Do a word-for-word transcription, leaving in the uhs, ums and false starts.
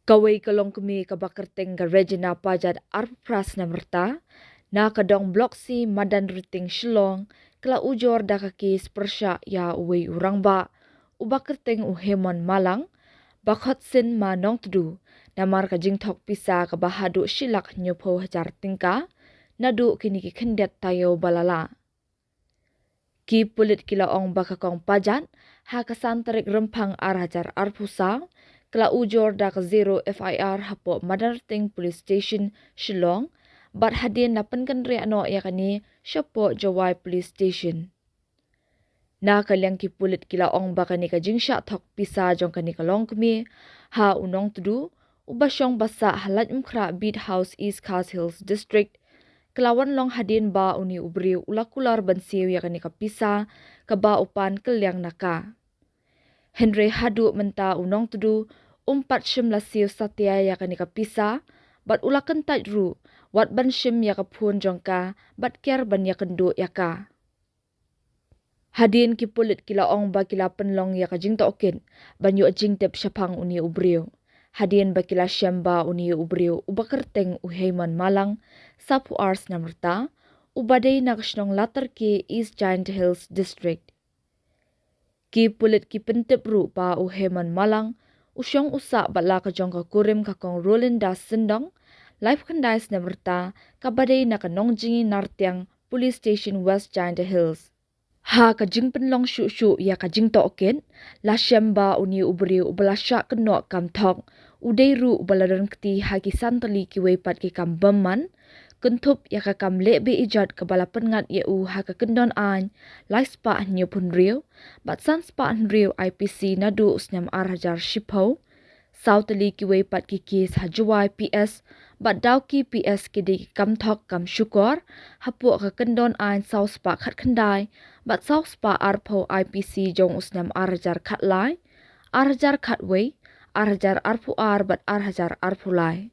Kawei ka longkmie kaba kyrteng ka Regina Pajat, arphew phra snem rta, na ka dong Block C, Madanrting, Shillong, ka la ujor da ka kes pyrshah ïa uwei u rangbah uba kyrteng u Hemon Malang, ba khot sin Ma Nongtdu, namar ka jingthok pisa kaba haduh shi lak hynñiewphew hajar tyngka naduh kine ki khyndiat taïew ba la lah. Ki pulit ki la ong ba ka Kong Pajat, ha ka san tarik Rymphang ar hajar arphew saw, ka la ujor da ka zero F I R hapoh Madanrting Police Station, Shillong, bad hadien la pynkynriah noh ïa kane shapoh Jowai Police Station. Na ka liang ki pulit ki la ong ba kane ka jingshah thok pisa jong kane ka longkmie, ha u Nongtdu, uba shong ba sah ha Laitumkhrah Beat House, East Khasi Hills District, ka la wan long hadien ba une u briew u la kular ban siew ïa kane ka pisa kaba u pan kylliang na ka. Hynrei haduh mynta u Nongtdu um pat shym la siew satia ïa kane ka pisa, bad u la kyntait ruh wat ban shim ïa ka phone jong ka bad kiar ban ïakynduh ïa ka. Hadien ki pulit ki la ong ba ki la pynlong ïa ka jingtohkit ban ïoh jingtip shaphang une u briew, hadien ba ki la shem ba une u briew uba kyrteng u Hemon Malang, saphew ar snem rta, uba dei na ka shnong Latarki, East Jaintia Hills District. Ki pulit ki pyntip ruh ba u Hemon Malang u shong u sah bad la ka jong ka kurim ka Kong Rolinda Syndong, laiphew khyndai snem rta, kaba dei na ka Nongjngi Nartiang Police Station, West Jaintia Hills. Ha ka jingpynlong shuh shuh ïa ka jingtohkit, la shem ba une u briew uba la shah kynnoh kam thok u dei ruh uba la don kti ha ki san tylli kiwei pat ki kam bymman, kynthup ïa ka kam leh be-ijot kaba la pynngat ïa u ha ka kyndon aiñ lai spah hynñiewphew hynriew bad san spah hynriew I P C naduh u snem ar hajar shiphew, saw tylli kiwei pat ki kes ha Jowai P S bad Dawki P S ki dei ki kam thok kam shukor hapoh ka kyndon aiñ saw spah khatkhyndai bad saw spah arphew I P C jong u snem ar hajar khatlai, ar hajar khatwei, ar hajar arphew ar bad ar hajar arphew lai.